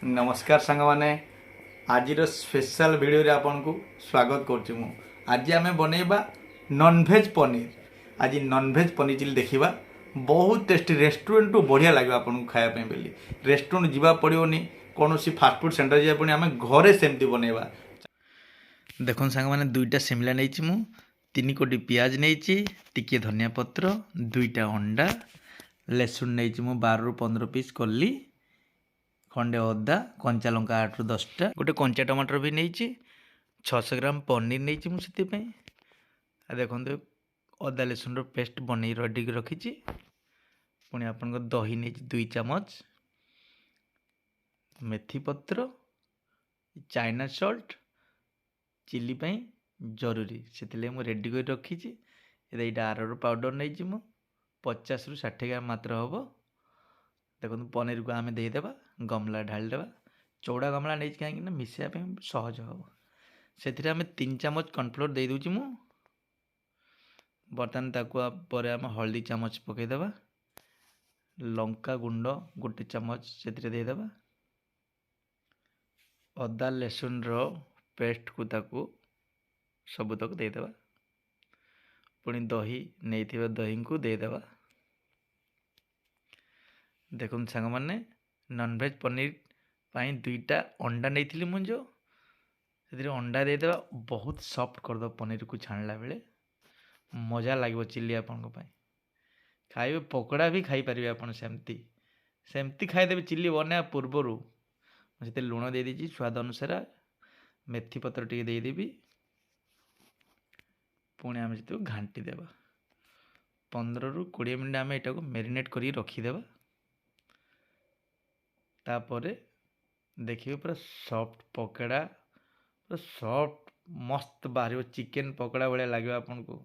ନମସ୍କାର ସାଙ୍ଗମାନେ, ଆଜିର ସ୍ପେଶାଲ ଭିଡ଼ିଓରେ ଆପଣଙ୍କୁ ସ୍ୱାଗତ କରୁଛି ମୁଁ। ଆଜି ଆମେ ବନେଇବା ନନଭେଜ୍ ପନିର। ଆଜି ନନଭେଜ୍ ପନିର ଚିଲି ଦେଖିବା। ବହୁତ ଟେଷ୍ଟି, ରେଷ୍ଟୁରାଣ୍ଟଠୁ ବଢ଼ିଆ ଲାଗିବ ଆପଣଙ୍କୁ ଖାଇବା ପାଇଁ ବୋଲି। ରେଷ୍ଟୁରାଣ୍ଟ ଯିବାକୁ ପଡ଼ିବନି, କୌଣସି ଫାଷ୍ଟଫୁଡ଼ ସେଣ୍ଟର ଯିବାକୁ ପଡ଼ିବନି, ଆମେ ଘରେ ସେମିତି ବନେଇବା। ଦେଖନ୍ତୁ ସାଙ୍ଗମାନେ, ଦୁଇଟା ସିମଲା ନେଇଛି ମୁଁ, 3 କୋଟି ପିଆଜ ନେଇଛି, ଟିକିଏ ଧନିଆ ପତ୍ର, ଦୁଇଟା ଅଣ୍ଡା, ଲେସୁନ ନେଇଛି ମୁଁ 12ରୁ 15 ପିସ୍ କଲି, ଖଣ୍ଡେ ଅଦା, କଞ୍ଚା ଲଙ୍କା 8ରୁ 10ଟା, ଗୋଟେ କଞ୍ଚା ଟମାଟର ବି ନେଇଛି, 600 ଗ୍ରାମ ପନିର ନେଇଛି ମୁଁ ସେଥିପାଇଁ। ଆଉ ଦେଖନ୍ତୁ, ଅଦା ଲେସୁନର ପେଷ୍ଟ ବନେଇ ରେଡ଼ି ରଖିଛି। ପୁଣି ଆପଣଙ୍କ ଦହି ନେଇଛି 2 ଚାମଚ, ମେଥି ପତ୍ର, ଚାଇନା ସଲ୍ଟ ଚିଲି ପାଇଁ ଜରୁରୀ, ସେଥିଲାଗି ମୁଁ ରେଡ଼ି କରି ରଖିଛି। ଏଇଟା ଆରାରୁଟ୍ ପାଉଡ଼ର ନେଇଛି ମୁଁ, 50ରୁ 60 ଗ୍ରାମ ମାତ୍ର ହେବ। ଦେଖନ୍ତୁ, ପନିରକୁ ଆମେ ଦେଇଦେବା, ଗମଲା ଢାଳିଦେବା। ଚଉଡ଼ା ଗମଲା ନେଇଛି, କାହିଁକି ନା ମିଶାଇବା ପାଇଁ ସହଜ ହେବ। ସେଥିରେ ଆମେ 3 ଚାମଚ କର୍ଣ୍ଣଫ୍ଲୋର୍ ଦେଇଦେଉଛି ମୁଁ ବର୍ତ୍ତମାନ। ତାକୁ ପରେ ଆମେ ହଳଦୀ ଚାମଚ ପକାଇଦେବା, ଲଙ୍କା ଗୁଣ୍ଡ ଗୋଟେ ଚାମଚ ସେଥିରେ ଦେଇଦେବା, ଅଦା ଲେସୁନର ପେଷ୍ଟକୁ ତାକୁ ସବୁତକ ଦେଇଦେବା, ପୁଣି ଦହି ନେଇଥିବା ଦହିଙ୍କୁ ଦେଇଦେବା। ଦେଖନ୍ତୁ ସାଙ୍ଗମାନେ, ନନଭେଜ୍ ପନିର ପାଇଁ ଦୁଇଟା ଅଣ୍ଡା ନେଇଥିଲି ମୁଁ ଯେଉଁ, ସେଥିରେ ଅଣ୍ଡା ଦେଇଦେବା। ବହୁତ ସଫ୍ଟ କରିଦେବ ପନିରକୁ, ଛାଣିଲା ବେଳେ ମଜା ଲାଗିବ। ଚିଲି ଆପଣଙ୍କ ପାଇଁ ଖାଇବେ, ପକୋଡ଼ା ବି ଖାଇପାରିବେ ଆପଣ ସେମିତି ସେମିତି ଖାଇଦେବେ। ଚିଲି ବନେଇବା ପୂର୍ବରୁ ମୁଁ ସେଥିରେ ଲୁଣ ଦେଇଦେଇଛି ସ୍ୱାଦ ଅନୁସାରେ, ମେଥି ପତ୍ର ଟିକେ ଦେଇଦେବି। ପୁଣି ଆମେ ସେଥିକୁ ଘାଣ୍ଟି ଦେବା। 15ରୁ 20 ମିନିଟ୍ ଆମେ ଏଟାକୁ ମ୍ୟାରିନେଟ୍ କରିକି ରଖିଦେବା। ତାପରେ ଦେଖିବେ, ପୁରା ସଫ୍ଟ ପକୋଡ଼ା, ପୁରା ସଫ୍ଟ ମସ୍ତ ବାହାରିବ, ଚିକେନ୍ ପକୋଡ଼ା ଭଳିଆ ଲାଗିବ ଆପଣଙ୍କୁ।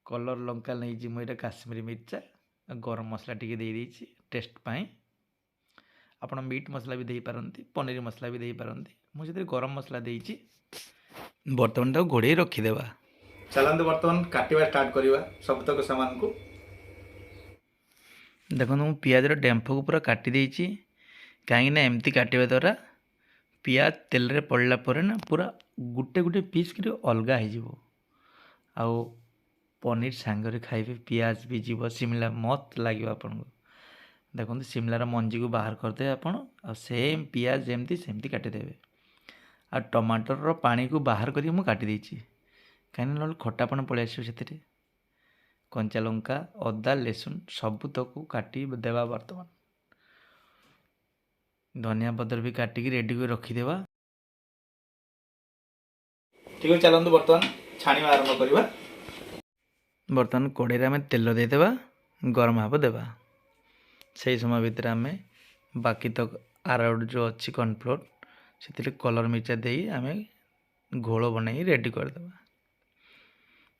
କଲର୍ ଲଙ୍କା ନେଇଛି ମୁଁ, ଏଇଟା କାଶ୍ମୀରୀ ମିର୍ଚା, ଗରମ ମସଲା ଟିକେ ଦେଇଦେଇଛି ଟେଷ୍ଟ ପାଇଁ। ଆପଣ ମିଟ୍ ମସଲା ବି ଦେଇପାରନ୍ତି, ପନିର ମସଲା ବି ଦେଇପାରନ୍ତି। ମୁଁ ସେଥିରେ ଗରମ ମସଲା ଦେଇଛି। ବର୍ତ୍ତମାନ ତାକୁ ଘୋଡ଼େଇ ରଖିଦେବା। ଚାଲନ୍ତୁ, ବର୍ତ୍ତମାନ କାଟିବା ଷ୍ଟାର୍ଟ କରିବା ସବୁତକ ସାମାନକୁ। ଦେଖନ୍ତୁ, ମୁଁ ପିଆଜର ଡେମ୍ଫକୁ ପୁରା କାଟି ଦେଇଛି, କାହିଁକିନା ଏମିତି କାଟିବା ଦ୍ୱାରା ପିଆଜ ତେଲରେ ପଡ଼ିଲା ପରେ ନା ପୁରା ଗୋଟେ ଗୋଟେ ପିସ୍ କରି ଅଲଗା ହେଇଯିବ। ଆଉ ପନିର ସାଙ୍ଗରେ ଖାଇବେ, ପିଆଜ ବି ଯିବ, ସିମଲା ମସ୍ତ ଲାଗିବ ଆପଣଙ୍କୁ। ଦେଖନ୍ତୁ, ସିମଲାର ମଞ୍ଜିକୁ ବାହାର କରିଦେବେ ଆପଣ, ଆଉ ସେମ୍ ପିଆଜ ଯେମିତି ସେମିତି କାଟିଦେବେ। ଆଉ ଟମାଟରର ପାଣିକୁ ବାହାର କରିକି ମୁଁ କାଟି ଦେଇଛି, କାହିଁକିନା ନହେଲେ ଖଟାପଣ ପଳେଇ ଆସିବ ସେଥିରେ। କଞ୍ଚା ଲଙ୍କା, ଅଦା, ଲେସୁନ ସବୁତକୁ କାଟି ଦେବା ବର୍ତ୍ତମାନ। ଧନିଆ ପତ୍ର ବି କାଟିକି ରେଡ଼ି କରି ରଖିଦେବା। ଠିକ୍ ଅଛି, ଚାଲନ୍ତୁ ବର୍ତ୍ତମାନ ଛାଣିବା ଆରମ୍ଭ କରିବା। ବର୍ତ୍ତମାନ କଢ଼େଇରେ ଆମେ ତେଲ ଦେଇଦେବା, ଗରମ ହେବ ଦେବା। ସେଇ ସମୟ ଭିତରେ ଆମେ ବାକି ତକ ଆରାରୁଟ୍ ଯେଉଁ ଅଛି କର୍ଣ୍ଣଫ୍ଲୋର୍, ସେଥିରେ କଲର୍ ମିର୍ଚା ଦେଇ ଆମେ ଘୋଳ ବନେଇ ରେଡ଼ି କରିଦେବା।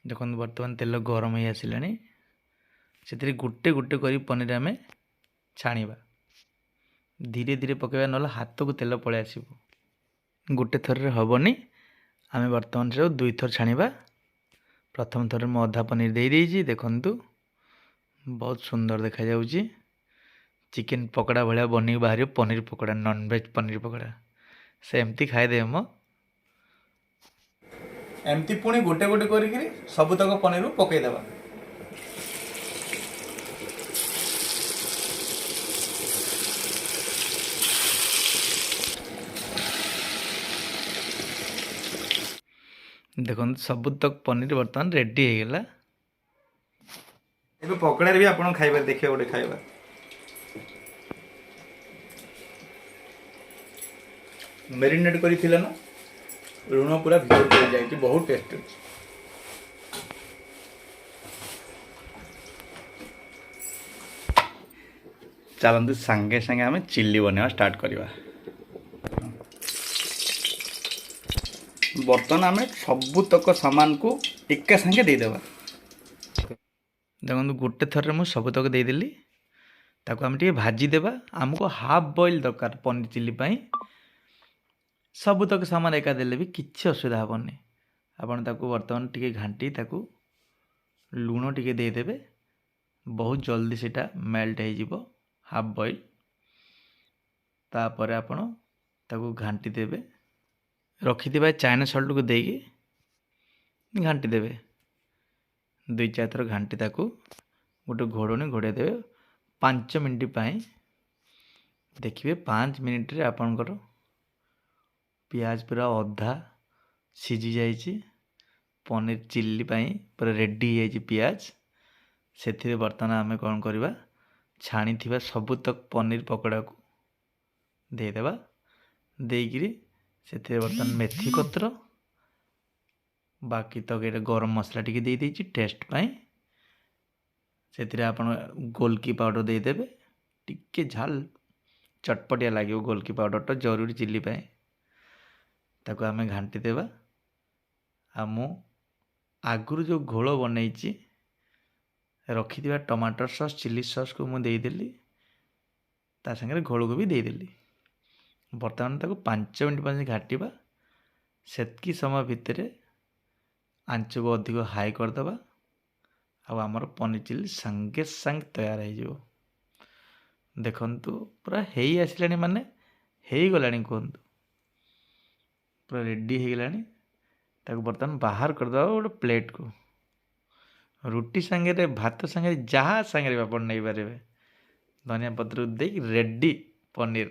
ଦେଖନ୍ତୁ, ବର୍ତ୍ତମାନ ତେଲ ଗରମ ହେଇ ଆସିଲାଣି। ସେଥିରେ ଗୋଟେ ଗୋଟେ କରି ପନିର ଆମେ ଛାଣିବା। ଧୀରେ ଧୀରେ ପକାଇବା, ନହେଲେ ହାତକୁ ତେଲ ପଳେଇ ଆସିବ। ଗୋଟେ ଥରରେ ହେବନି, ଆମେ ବର୍ତ୍ତମାନ ସେଟାକୁ ଦୁଇଥର ଛାଣିବା। ପ୍ରଥମ ଥରରେ ମୁଁ ଅଧା ପନିର ଦେଇଦେଇଛି। ଦେଖନ୍ତୁ, ବହୁତ ସୁନ୍ଦର ଦେଖାଯାଉଛି, ଚିକେନ୍ ପକୋଡ଼ା ଭଳିଆ ବନିକି ବାହାରିବ ପନିର ପକୋଡ଼ା, ନନଭେଜ୍ ପନିର ପକୋଡ଼ା। ସେମିତି ଖାଇଦେବେ ମ। ଏମିତି ପୁଣି ଗୋଟେ ଗୋଟେ କରିକିରି ସବୁତକ ପନିରକୁ ପକାଇଦେବା। ଦେଖନ୍ତୁ, ସବୁତକ ପନିର ବର୍ତ୍ତମାନ ରେଡ଼ି ହେଇଗଲା। ଏବେ ପକୋଡ଼ାରେ ବି ଆପଣ ଖାଇବେ। ଦେଖିବେ, ଗୋଟେ ଖାଇବା। ମ୍ୟାରିନେଟ୍ କରିଥିଲେ ନା, ଲୁଣ ପୁରା ଭିତରକୁ ଯାଇଛି, ବହୁତ ଟେଷ୍ଟ ଅଛି। ଚାଲନ୍ତୁ, ସାଙ୍ଗେ ସାଙ୍ଗେ ଆମେ ଚିଲି ବନେଇବା ଷ୍ଟାର୍ଟ କରିବା। ବର୍ତ୍ତମାନ ଆମେ ସବୁତକ ସାମାନକୁ ଏକା ସାଙ୍ଗେ ଦେଇଦେବା। ଦେଖନ୍ତୁ, ଗୋଟେ ଥରରେ ମୁଁ ସବୁତକ ଦେଇଦେଲି। ତାକୁ ଆମେ ଟିକେ ଭାଜିଦେବା। ଆମକୁ ହାଫ୍ ବଏଲ୍ ଦରକାର ପନିର ଚିଲି ପାଇଁ। ସବୁତକ ସାମାନ ଏକା ଦେଲେ ବି କିଛି ଅସୁବିଧା ହେବନି। ଆପଣ ତାକୁ ବର୍ତ୍ତମାନ ଟିକେ ଘାଣ୍ଟି ତାକୁ ଲୁଣ ଟିକେ ଦେଇଦେବେ। ବହୁତ ଜଲ୍ଦି ସେଇଟା ମେଲ୍ଟ ହେଇଯିବ ହାଫ୍ ବଏଲ୍। ତାପରେ ଆପଣ ତାକୁ ଘାଣ୍ଟି ଦେବେ। ରଖିଥିବା ଚାଇନା ସଲ୍ଟକୁ ଦେଇକି ଘାଣ୍ଟି ଦେବେ। 2-4 ଥର ଘାଣ୍ଟି ତାକୁ ଗୋଟେ ଘୋଡ଼ଣୀ ଘୋଡ଼େଇ ଦେବେ 5 ମିନିଟ୍ ପାଇଁ। ଦେଖିବେ, 5 ମିନିଟ୍ରେ ଆପଣଙ୍କର ପିଆଜ ପୁରା ଅଧା ସିଝି ଯାଇଛି। ପନିର ଚିଲ୍ଲି ପାଇଁ ପୁରା ରେଡ଼ି ହେଇଯାଇଛି ପିଆଜ। ସେଥିରେ ବର୍ତ୍ତମାନ ଆମେ କ'ଣ କରିବା? ଛାଣିଥିବା ସବୁତକ ପନିର ପକୋଡ଼ାକୁ ଦେଇଦେବା। ଦେଇକିରି ସେଥିରେ ବର୍ତ୍ତମାନ ମେଥି ପତ୍ର, ବାକି ତକ ଏଇଟା ଗରମ ମସଲା ଟିକେ ଦେଇଦେଇଛି ଟେଷ୍ଟ ପାଇଁ। ସେଥିରେ ଆପଣ ଗୋଲକି ପାଉଡ଼ର ଦେଇଦେବେ। ଟିକେ ଝାଲ ଚଟପଟିଆ ଲାଗିବ। ଗୋଲକି ପାଉଡ଼ରଟା ଜରୁରୀ ଚିଲ୍ଲି ପାଇଁ। ତାକୁ ଆମେ ଘାଣ୍ଟି ଦେବା। ଆଉ ମୁଁ ଆଗରୁ ଯେଉଁ ଘୋଳ ବନେଇଛି, ରଖିଥିବା ଟମାଟର ସସ୍, ଚିଲ୍ଲି ସସ୍କୁ ମୁଁ ଦେଇଦେଲି। ତା ସାଙ୍ଗରେ ଘୋଳକୁ ବି ଦେଇଦେଲି। ବର୍ତ୍ତମାନ ତାକୁ 5 ମିନିଟ୍ ପର୍ଯ୍ୟନ୍ତ ଘାଣ୍ଟିବା। ସେତିକି ସମୟ ଭିତରେ ଆଞ୍ଚକୁ ଅଧିକ ହାଇ କରିଦେବା ଆଉ ଆମର ପନିର ଚିଲ୍ଲି ସାଙ୍ଗେ ସାଙ୍ଗେ ତୟାର ହେଇଯିବ। ଦେଖନ୍ତୁ, ପୁରା ହେଇ ଆସିଲାଣି, ମାନେ ହେଇଗଲାଣି କୁହନ୍ତୁ, ପୁରା ରେଡ଼ି ହେଇଗଲାଣି। ତାକୁ ବର୍ତ୍ତମାନ ବାହାର କରିଦେବା ଗୋଟେ ପ୍ଲେଟ୍କୁ। ରୁଟି ସାଙ୍ଗରେ, ଭାତ ସାଙ୍ଗରେ, ଯାହା ସାଙ୍ଗରେ ବି ଆପଣ ନେଇପାରିବେ। ଧନିଆ ପତ୍ର ଦେଇକି ରେଡ଼ି ପନିର।